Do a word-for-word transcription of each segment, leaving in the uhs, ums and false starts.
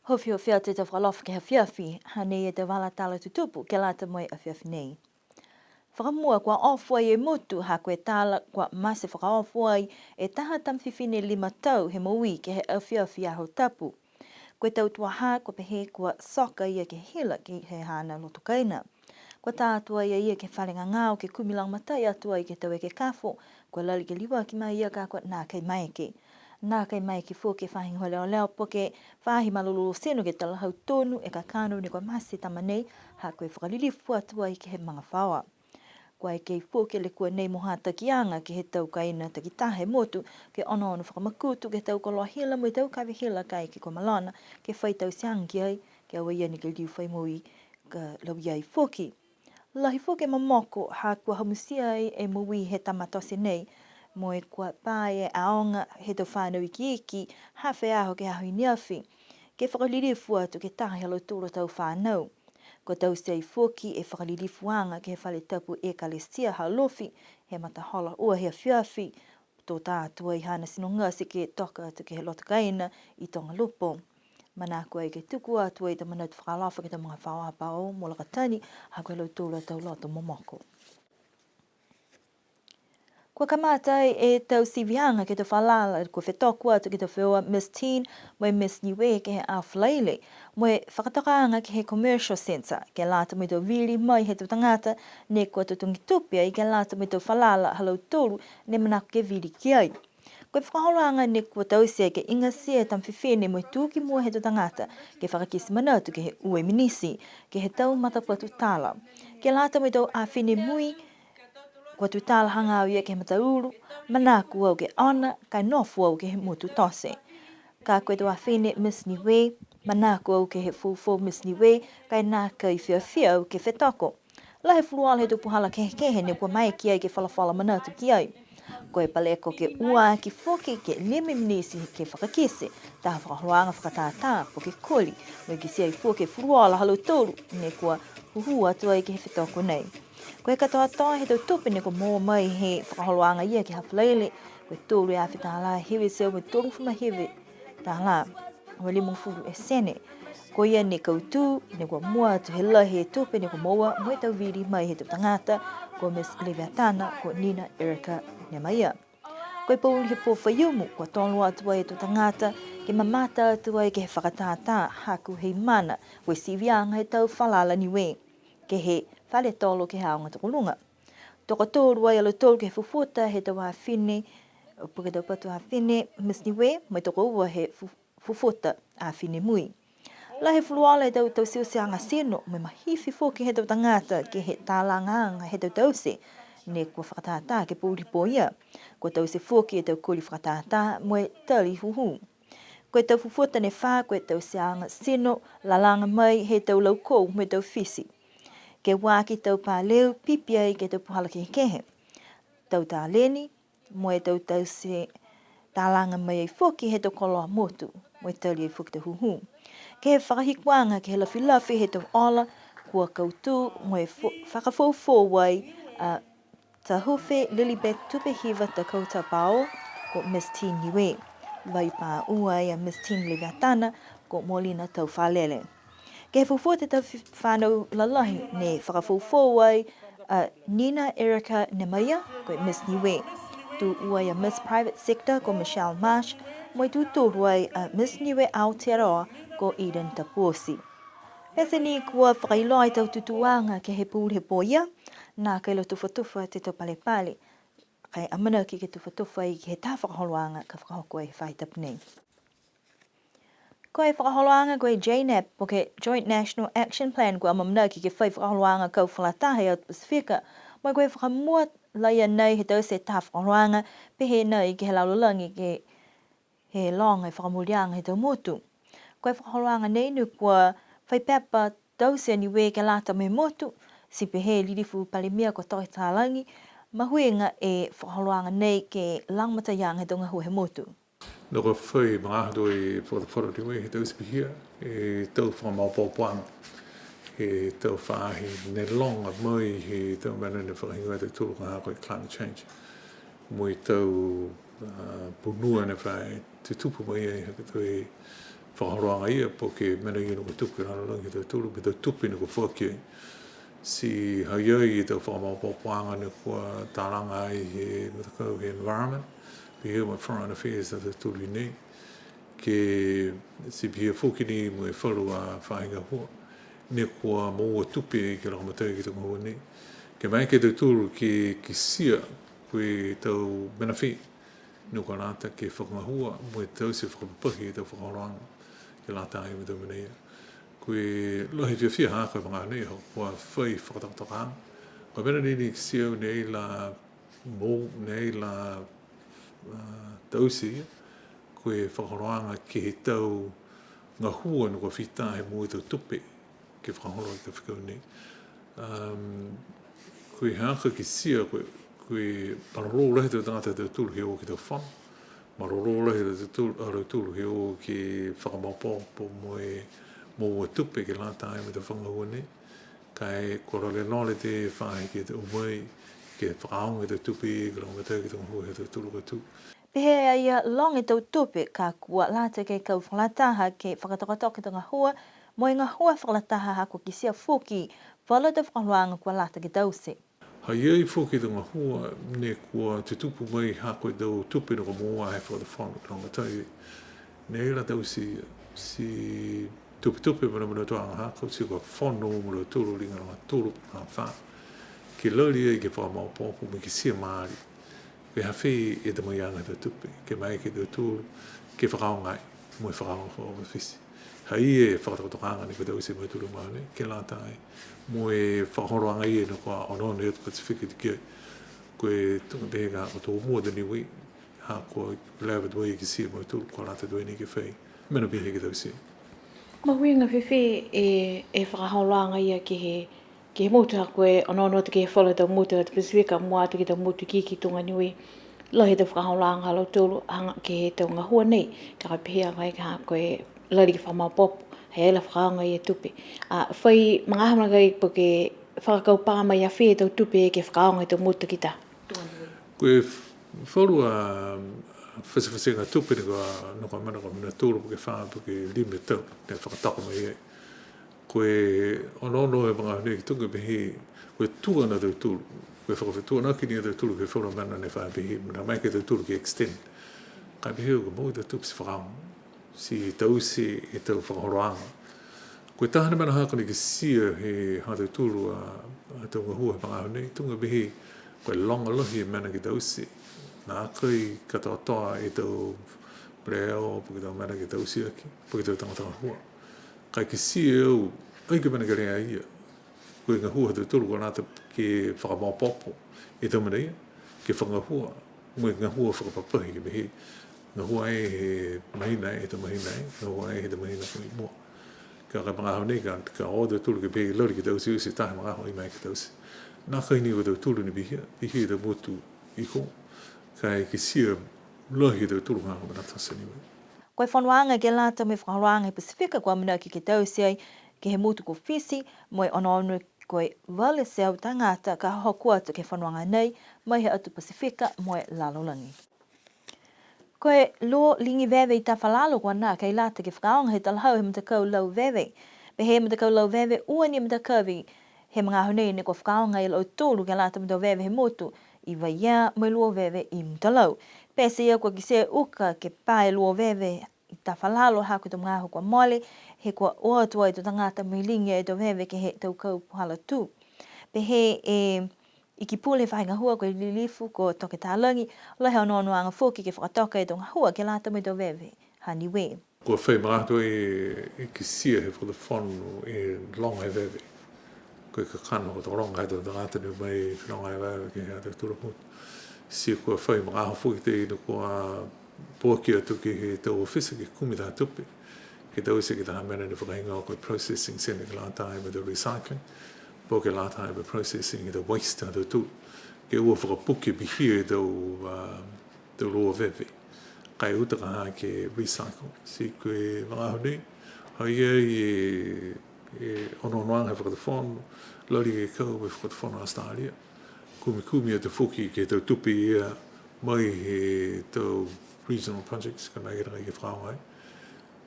Hofihofia atu e tau fakaalofa ke he afiafi, hanei e tau vala tala tutupu ke lata mo e afiafi nei. Fakamua kua ofo ai e motu, ha ko e tala kua mate fakaofo ai e taha tama fifine lima tau he moui ke he afiafi Aho Tapu. Ko e tau tuaha kua pehē kua soka a ia ke he hila ke he haana loto kaina. Kua tā atu ai a ia ke he fale gagao ke kumi lagomatai atu ai ke he tau ekekafo, kua lali ke liuaki mai a ia ka kua nākai maeke. Nākai maeke foki e faahi gahua leoleo po ke faahi malolō tino ke talahau tonu e kakano ne kua mate e tama nei, ha ko e fakalilifu atu ai ke he magafaoa. Kua eke foki e lekua nei mo hatakiaga ke he tau kaina takitaha he motu, ke onoono fakamakutu ke he tau koloa hila mo e tau kave hila kaeke kua malona, ke fai tauteaga ki ai, ke aua ia neke liu fai moui ka lauia ai foki. Lahi foki e momoko, ha kua hamutia ai e moui he tama tote nei, mo e kua pā e aoga he tau fanau ikiiki, hafa e aho ke he aho i neafi, ke fakalilifu atu ke he taha he ha lautolu a tau fanau. Kua taute ai foki e fakalilifuaga ke he fale tapu Ekalesia ha Alofi, he matahola ua he afiafi, to tā atu ai haana tino gati ke toka atu ke he loto kaina i Togalupo. Manako ai ke tuku atu ai e tau manatu fakaalofa ke he tau magafaoa Pao mo Lakatani, ha ko e ha lautolu a tau loto momoko. Kua kamata e tau siviaga ke he tau falala, kua fetoko atu ke he tau feua Miss Teen mo e Miss Niue ke he Aho Falaile, mo e fakatokaaga ke he Commercial Centre, ke lata mo e tau vili mai he tau tagata ne kua totogi tupe ai ke lata mo e tau falala ha lautolu ne manako ke vili ki ai. Ko e fakaholoaga ne kua taute ke igatia e tama fifine mo e tū ki mua he tau tagata, ke fakakite manatu ke he ua e miniti, ke he tau matapatu tala. Ke lata mo e tau afine mui, kua tutala hagaao ia ke he mataulu, manako au ke ona, ka e nofo au ke he motu tote. Ka ko e tau afine Miss Niue, manako au ke he foufou Miss Niue, ka e nākai fiafia au ke fetoko. Lahi e fulufuluola he tau puhala kehekehe ne kua maeke ai ke folafola manatu ki ai. Ko e paleko ke ua aki foki ke lima e miniti ke fakakite, taha fakaholoaga fakatātā po ke koli, mo e kitia ai foki e fulufuluola ha lautolu ne kua hūhū atu ai ke he fetoko nei. Ko e katoatoa he tau tupe ne kua moua mai he fakaholoaga ia ke he Aho Falaile, ko e tolu e afe tālā, hiva e teau mo e tolugofulu ma hiva tālā, mo e limagofulu e sene. Ko ia ne kautū, ne kua mua atu he lahi e tupe ne kua moua, mo e tau vili mai he tau tagata, ko Miss Leviatana, ko Nina Erica Nemaia. Ko e pouli he pō Faiumu, kua tolo atu ai e tau tagata, ke mamata atu ai ke he fakatātā, ha ko e mana, ko e siviaga he tau falala Niue, ke he fale tolo ke he aoga tokoluga. Tokotolu ai a lautolu ke he fufuta he tau afine, po ke tau patu afine, Miss Niue, mo e tokoua he fu-, fufuta afine mui. Lahi e fulufuluola he tau, tau tauteaga tino, mo e mahifi foki he tau tagata ke he talagaaga he tau taute, ne kua fakatātā ke he pouli pō ia. Kua taute foki e tau koli fakatātā, mo e tali hūhū. Ko e tau fufuta ne fā, ko e tauteaga tino, lalaga mai he tau laukou mo e tau fiti. Ke ua aki tau paleu, pipi ai ke he tau puhala kehekehe. Tau taleni, mo e tau taute talaga mai ai foki he tau koloa motu, mo e tali ai foki tau hūhū. Ke he fakahikuaga, ke he lafilafi he tau ola, kua kautū, mo e fo-, fakafoufou ai, a, Tahufe Lilibet Tupehiva Dakota Pao, ko Miss Teen Niue. Vai pā ua ai a Miss Teen Leviatana, ko Molina Taufalele. Ke he fufuta he tau fi-, fanau lalahi ne fakafoufou ai a Nina Erica Nemaia, ko e Miss Niue. Tū ua ai a Miss Private Sector, ko Michelle Marsh, mo e tū tolu ai a Miss Niue Aotearoa, ko Eden Tapuosi. Pete ni kua fakailoa e tau tutūaga ke he pouli he pō ia, nākai la tufatufa e tau palepale, ka e amanaki ke tufatufa ai ke he taha fakaholoaga ka fakahoko ai he faahi tapu nei. Ko e fakaholoaga ko e J NAP, po ke Joint National Action Plan, kua amaamanaki ke fai fakaholoaga kau fakalataha he atu Pasifika, mo e ko e fakamua laia nei he taute e taha fakaholoaga, pehē nai ke he lalolagi ke he loga e fakamooliaga he tau motu. Ko e fakaholoaga nei ne kua fai pepa taute a Niue ke lata mo e motu, ti pehē e Lilifu Palemia ko Toke Talagi, mahuiga e fakaholoaga nei ke lagomataiaga he tau gahua he motu. Ne kua fai magaaho tuai e fakatafara Niue he tau ti pihia, e tau fakamaopoopoaga, he tau faahi ne loga mai he tau mena ne fakahigoa e tautolu ko e ha ko e climate change. Mo e tau, a, punua ne fa tutupu mai ai ha ko e tau fakaholoaga ia, po ke mena ia ne kua tupu ke lalolagi he tau tulu, mo e tau tupe ne kua foaki ai. Ti ha i ai e tau fakamaopoopoaga ne kua talaga ai he matakau he environment, pihia mo e Foreign Affairs ha tautolu i nei, ke ti pihia foki ni mo e falu a faahi gahua ne kua moua tupe ai ke lagomatai ke he tau gahua nei. Ke maeke e tautolu ke kitia ko e tau mena fē ne kua lata ke fakagahua, mo e taute fakapapahi e tau fakaholoaga ke lata ai mo e tau mena ia. Ko e lahi e fiafia ha ko e magaaho nei, ha kua fai fakatokatokaaga. Ko e mena ni ne kitia au ne ai la mo, ne ai la, a, taute ia, ko e fakaholoaga ke he tau gahua ne kua fita he moua e tau tupe ke fakaholo e tau fekau nei. Um, ko e haaku kitia, ko e, ko e malolō lahi e tau tagata ha tautolu he o ke he tau fono. Malolō lahi a tautolu, a lautolu he o ke fakamaopoopo mo e moua tupe ke lata ai mo e tau fakagahua nei. Ka e kua lolelole e faahi ke o mai ke fakaaoga e tau tupe ke lagomatai ke he tau gahua ha tautolu ka tū. Pehē a ia, loga e tau tupe, ka kua lata ke kau fakalataha ke fakatokatoka e tau gahua, mo e gahua fakalataha ha kua kitia foki falu a tau fakaholoaga kua lata ke taute. Ha i ai foki e tau gahua ne kua tutupu mai ha ko e tau tupe ne kua moua he fakatufono, lagomatai. Ne ai la taute ia, ti tupetupe mo e manamanatuaga ha ko e ti kua fono mo lautolu liga lagatolu, lagafā. Ke lali ai ke fakamaopoopo mo e kitia maali ko e ha fē e tamaiaga he tau tupe, ke maeke e tautolu ke fakaaoga ai, mo e fakaaoga fakaofisa. Ha i ai e fakatokatokaaga ne kua taute e mautolu he magaaho nei, ke lata ai mo e fakaholoaga ia ne kua onoono e atu Pasifika ki ai. Ko e tuga pehē ka ko e tō mua a Niue, ha kua leva tuai ke kitia e mautolu, kua lata tuai ni ke fai mena pihia ke taute. Mahuiga fēfē e, e fakaholoaga ia ke he, ke he motu ha ko e onoono atu ke he falu tau motu he atu Pasifika, mua atu ke he tau motu ikiiki tuga Niue, lahi e tau fakaholoaga ha lautolu, hagaao ke he tau gahua nei, ka e pihia mai ka ha ko e lali ke fakamaopoopo, he ai la fakaaoga e tupe. A, fai magaaho nākai po ke fakakaupā mai a fē e tau tupe ke fakaaoga e tau motu takitaha. Ko e f-, falu a fatifatiaga tupe ne kua, ne kua mena, kua mena tolu po ke fā po ke lima e tau ne fakatoka mai ai. Ko e onoono he magaaho nei ki tuga pehē, ko e tua ni a tautolu, ko e fakafetuanaki ni a tautolu ke he falu a mena ne fa pehē, mena maeke a tautolu ke extend. Ka e pehē kua moua e tau tupe ti fakaaoga, ti taute e tau fakaholoaga. Ko e taha ni a mena ha ko e kitia he ha tautolu a, a tau gahua he magaaho nei, tuga pehē ko e loga lahi e mena ke taute. Nākai katoatoa e tau leo, po ke tau mena ke taute aki, po ke tau tagata gahua. Ka e kitia e au, ai ke mena kelea ia. Ko e gahua ha tautolu kua lata ke fakamaopoopo e tau mena ia, ke fakagahua, mo e gahua fakapapahi ke pehē, gahua ai he mahina ai, he tau mahina ai, gahua ai he tau mahina ko i mua. Ka, ka e magaaho nei ka, ka o tautolu ke pehē lali ke taute, taute taha magaaho ai maeke ke taute. Nākai ni ko tautolu ne pihia, pihia e tau motu i kō, ka e kitia lahi e tautolu ha ko e manatu ha Niue. Ko e fonoaga ke lata mo e fakaholoaga he Pasifika kua amanaki ke taute ai ke he motu ko Fisi, mo e onoono ko e valu e teau tagata ka hoko atu ke he fonoaga nei, mai he atu Pasifika mo e lalolagi. Ko e luo ligi veve i tafa lalo kua nākai lata ke fakaaoga he talahau he matakau lau veve. Pehē e matakau lau veve, ua ni e matakavi he magaaho nei ne kua fakaaoga e lautolu ke lata mo e tau veve he motu, i Vaiea mo e luo veve i Mutalau. Pete ia kua kitia e uka ke pā e luo veve i tafa lalo ha ko e tau magaaho kua mole, he kua o atu ai e tau tagata mo e ligi e tau veve ke he tau kau puhala tū. Pehē e Iki Pule he faahi gahua ko e Lilifu ko Toke Talagi, lahi e onoonoaga foki ke fakatoka e tau gahua ke lata mo e tau veve ha Niue. Kua fai magaaho tuai e kitia he fakatufono e loga e veve. Ko e kakano ko e tokologa he tau tagata ne o mai loga e veve ke he ha tautolu a motu. Ti kua fai magaaho foki tei ne kua poaki atu ke he tau ofisa ke kumi taha tupe. Ke taute ke he taha mena ne fakahigoa ko e processing center ke lata ai mo e tau recycling. Po ke lata ai mo e processing e tau waste ha tautolu. Ke ua fakapuke pihia e tau, a, tau luo veve. Ka e uta ka ha ke recycle. Ti ko e magaaho nei, ha i ai e, e onoonoaga he fakatufono, lali ke kau mo e fakatufono Australia. Kumikumi atu foki ke he tau tupe ia mai he tau regional projects, ka maeke nākai ke fakaaoga ai.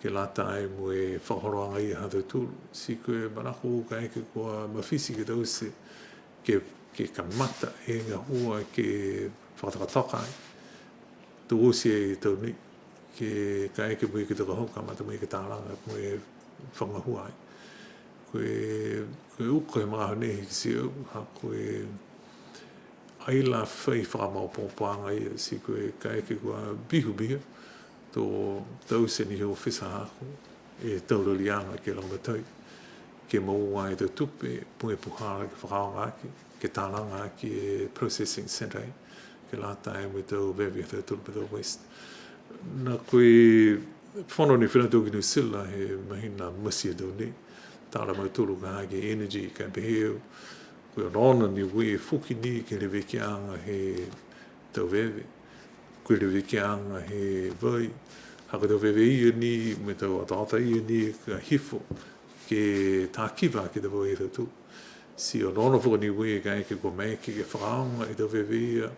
ke lata ai mo e fakaholoaga ia ha tautolu. Ti ko e manako kaeke kua mafiti ke taute, ke, ke kamata e gahua ke fakatokatoka ai. To oti e tau nei, ke kaeke mo e ke tau ka hau kamata mo e ke talaga mo e fakagahua ai. Ko e, ko e uka he magaaho nei he kitia au, ha ko e ai la fai fakamaopoopoaga ia, ti ko e kaeke kua bihubihu, to taute ni he ofisa haaku e tau laliaga ke lagomatai, ke moua e tau tupe, mo e puhala ke fakaaoga aki, ke talaga aki e processing centre ai, ke lata ai mo e tau veve ha tautolu mo e tau waste. Na ko e fono ne fina atu ki New Zealand he mahina Mati he tau nei, tala mautolu ka ha ke energy ka pehē au, ko e onoono a Niue foki ni ke he levekiaga he tau veve, ko e levekiaga he vai, ha ko e tau veve ia ni, mo e tau ataata ia ni ka hifo, ke takiva ke he tau vai ha tautolu. Ti onoono foki a Niue kaeke kua maeke ke fakaaoga e tau veve ia,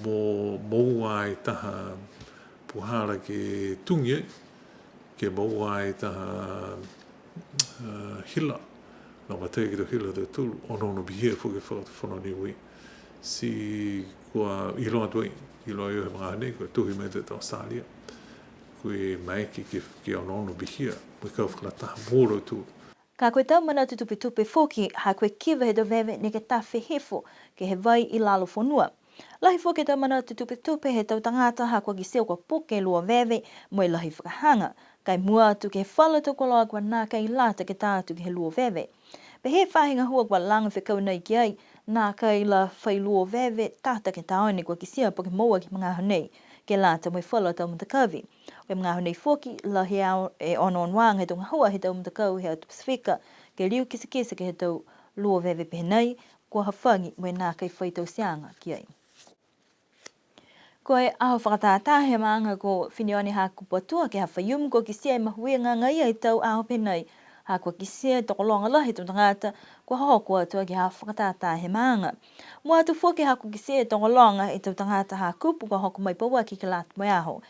mo, moua ai taha puhala ke tugi ai, ke moua ai taha, a, hila, lagomatai ke he tau hila ha tautolu, onoono pihia foki e fakatufono Niue. Ti kua iloa atu ai, iloa ai he magaaho nei, kua tohi mai e tau Australia. Ko e maeke ke, ke onoono pihia, mo e kau fakalataha mo lautolu. Ka ko e tau manatu tupetupe foki, ha ko e kiva he tau veve neke tafe hifo ke he vai i lalo fonua. Lahi foki e tau manatu tupetupe he tau tagata ha kua kitia kua puke e lua veve mo e lahi fakahaga. Ka e mua atu ke he falu tau koloa kua nākai lata ke tā atu ke he lua veve. Pehē e faahi gahua kua lago fekau nei ki ai, nākai la fai lua veve tata ke taone kua kitia po ke moua ke he magaaho nei, ke lata mo e falu tau matakavi. Ko e magaaho nei foki, lahi e ao, e onoonoaga he tau gahua he tau matakau he atu Pasifika, ke liu kitekite ke he tau lua veve pehē nei, kua hafagi mo e nākai fai tauteaga ki ai. Ko e aho fakatātā he maaga ko Fineone Hakupu Atua ke he Faiumu kua kitia e mahuiga agaia e tau aho pehē nei, ha kua kitia e tokologa lahi he tau tagata kua hoko atu ke he aho fakatātā he maaga. Mua atu foki ha kua kitia e tokologa e tau tagata Hakupu kua hoko mai pauaki ke lata mo e aho.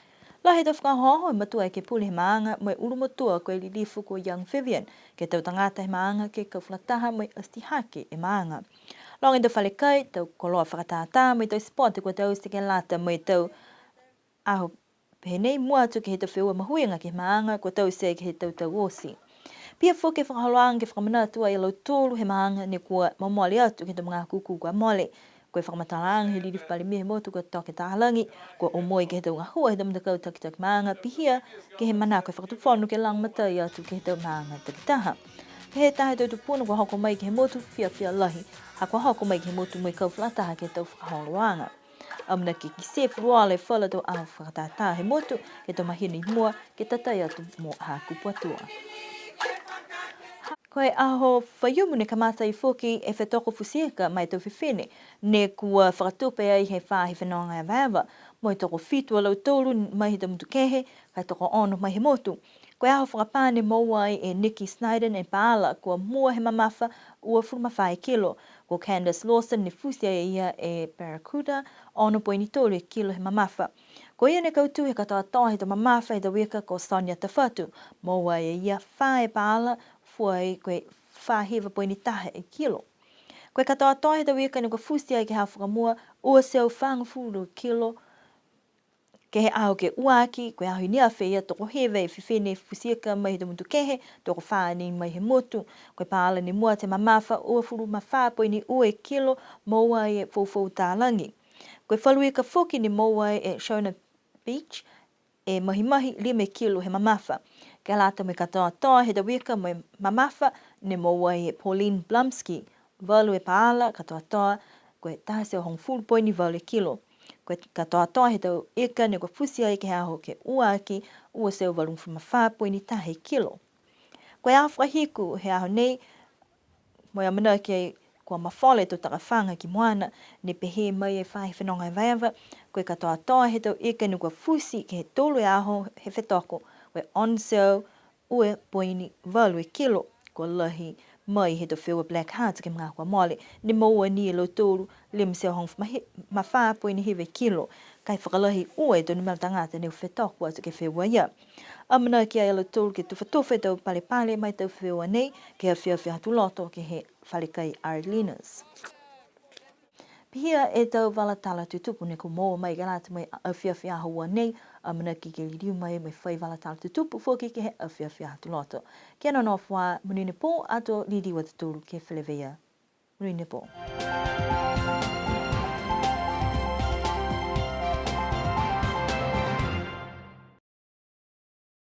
Lahi e tau fakaohooho he matua ekepule he maaga mo e ulumotua ko e lilifu ko Young Vivian, ke he tau tagata he maaga ke kau fakalataha mo e atihake e maaga. Loga e tau fale kai, tau koloa fakatātā mo e tau sipote kua taute ke lata mo e tau aho pehē nei, mua atu ke he tau feua mahuiga ke he maaga kua taute ke he tau tau oti. Pihia foki e fakaholoaga ke fakamanatu ai a lautolu he maaga ne kua momole atu ke he tau magaaho kūkū kua mole. Ko e fakamatalaaga he lilifu Palemia he motu ko Toke Talagi, kua omoi ke he tau gahua he tau matakau takitaki maaga, pihia ke he manako he fakatufono ke lagomatai atu ke he tau maaga takitaha. Pehē e taha he tau tupuna kua hoko mai ke he motu, fiafia lahi ha kua hoko mai ke he motu mo e kau fakalataha ke he tau fakaholoaga. Amanaki ke kitia e fulufuluola e falu tau aho fakatātā he motu, ke he tau mahina i mua, ke tatai atu mo Hakupu Atua. Ko e aho Faiumu ne kamata ai foki e fetoko futi ika ma e tau fifine, ne kua fakatupe ai he faahi fenoga evaeva, mo e tokofitu a lautolu mai he tau motu kehe, ka e tokoono mai he motu. Ko e aho fakapā ne moua ai e Nikki Snyder e paala, kua mua he mamafa uafulu ma fā e kilo. Ko Candace Lawson ne futi ai e ia e Barracuda, ono poini tolu e kilo he mamafa. Ko ia ne kautū he katoatoa he tau mamafa he tau ika ko Sonia Tafatu, moua ai e ia fā e paala, fua ai ko e fā hiva poini taha e kilo. Ko e katoatoa he tau ika ne kua futi ai ke he aho fakamua, ua e teau fāgofulu kilo, ke he aho ke ua aki, ko e aho i ne afi ia tokohiva e fifine futi ika mai he tau motu kehe, tokofā ni mai he motu. Ko e paala ne mua atu he mamafa, uafulu ma fā poini ua e kilo, moua ai e Foufou Talagi. Ko e falu ika foki ne moua ai e Shona Beach, e mahimahi, lima e kilo he mamafa. Ke lata mo e katoatoa he tau ika mo e mamafa, ne moua ai e Pauline Blumsky, valu e paala, katoatoa, ko e taha e teau hogofulu poini valu e kilo. Ko e katoatoa he tau ika ne kua futi ai ke he aho ke ua aki, ua e teau valugofulu ma fā poini taha e kilo. Ko e aho fakahiku he aho nei, mo e amanaki ai kua mafola e tau takafaga ki moana, ne pehē mai e faahi fenoga evaeva, ko e katoatoa he tau ika ne kua futi ke he tolu e aho he fetoko, ko e ono e teau ua poini valu e kilo, kua lahi mai he tau feua Black Heart ke he magaaho kua mole, ne moua ni e lautolu lima e teau hogofulu ma fā poini hiva e kilo. Ka e fakalahi ua e tau numela tagata ne fetoko atu ke he feua ia. Amanaki a lautolu ke tufatufa e tau palepale ma e tau feua nei ke he afiafi Aho Tuloto ke he fale kai Arlinas. Pihia e tau vala tala tutupu ne kua moua mai ke lata mo e afiafi Aho Ua nei, amanaki ke liliu mai mo e fai vala tala tutupu foki ke he afiafi Aho Tuloto. Kia nonofo ā, monuina e pō, ato liliu a tautolu ke feleveia. Monuina e pō.